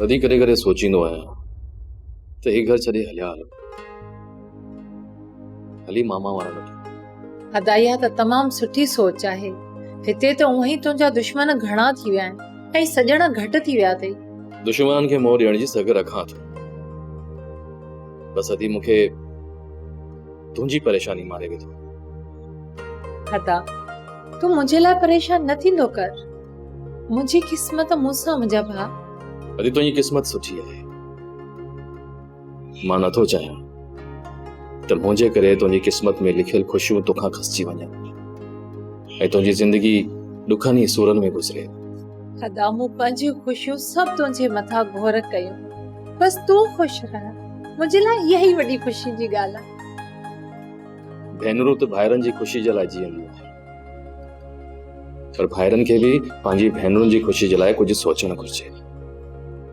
ڪڏهن ڪڏهن ڪڏهن سوچيندو آهيان ته هي گهر ڇڏي هليا هلون. هلي ماما وارن وٽ. ادا اها ته تمام سٺي سوچ آهي. هتي ته اونهي ئي تنهنجا دشمن گهڻا ٿي ويا آهن ۽ سڄڻ گهٽ ٿي ويا اٿئي. دشمنن کي منهن ڏيڻ جي سگهه رکان ٿو. بس ادي مون کي تنهنجي پريشاني ماري وڌو. ادا تون منهنجي لاء پريشان نه ٿيندو ڪر. منهنجي قسمت مون سان منهنجا ڀاء. ادي تنهنجي قسمت سٺي آهي. مان نٿو چاهيان ته منهنجي ڪري تنهنجي قسمت ۾ لکيل خوشيون توکان کسجي وڃن ۽ تنهنجي زندگي ڏکن ۽ سورن ۾ گذري. ادا مون پنهنجيون خوشيون سڀ تنهنجي مٿان گهور ڪيون. بس تون خوش رهه. منهنجي لاء اها ئي وڏي خوشي جي ڳالهه آهي. ڀينرون ته ڀائرن جي خوشي جي لاء جيئنديون آهن. پر ڀائرن کي به پنهنجي ڀينرن جي خوشي جي لاء ڪجهه سوچڻ گهرجي.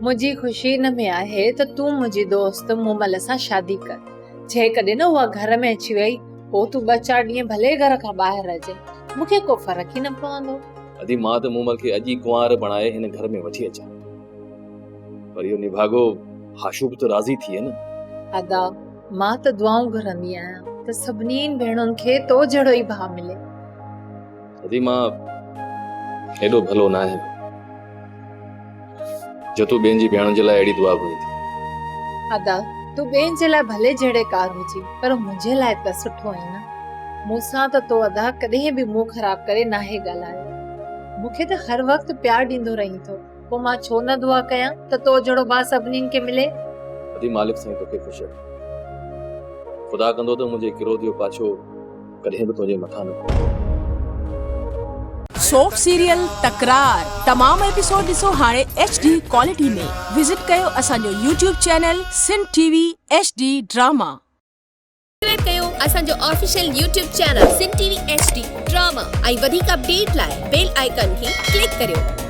منهنجي خوشي ان ۾ آهي ته تون منهنجي دوست مومل سان شادي ڪر. جيڪڏهن اها گهر ۾ اچي وئي، پوء تون ٻه چار ڏينهن ڀلي گهر کان ٻاهر رهجين، مون کي ڪو فرق ئي نه پوندو. ادي مان ته مومل کي اڄ ئي ڪنوار بڻائي هن گهر ۾ وٺي اچان. پر اهو نڀاڳو هاشو به ته راضي ٿئي نه. ادا مان ته دعائون گهرندي آهيان ته سڀني ڀيڻن کي تو جهڙو ئي ڀاء ملي. ادي مان ايڏو ڀلو نه آهيان جو تون ٻين جي ڀيڻن جي لاء اهڙي دعا گهرين ٿي. ادا تون ٻين جي لاء ڀلي جهڙي ڪار هجين پر منهنجي لاء ته سٺو آهين نه. مون سان ته تو ادا ڪڏهن به منهن خراب ڪري ناهي ڳالهايو. مون کي ته هر وقت پيار ڏيندو رهين ٿو. پوء مان ڇو نه دعا ڪيان ته تو جهڙو ڀاء سڀنين کي ملي. ادي مالڪ سائين توکي خوش رکي. خدا ڪندو ته منهنجي ڪروڌ جو پاڇو ڪڏهن به تنهنجي مٿان نه پوي. سوپ سيريل تڪرار تمام ايپيسوڊ ڏسو هاڻي ايڇ ڊي ڪوالٽي ۾ وزٽ ڪيو اسان جو YouTube channel Sindh T V H D drama. Subscribe ڪيو اسان جو official YouTube channel Sindh T V H D drama ۽ وڌيڪ اپڊيٽ لاء بيل آئيڪان کي ڪلڪ ڪريو.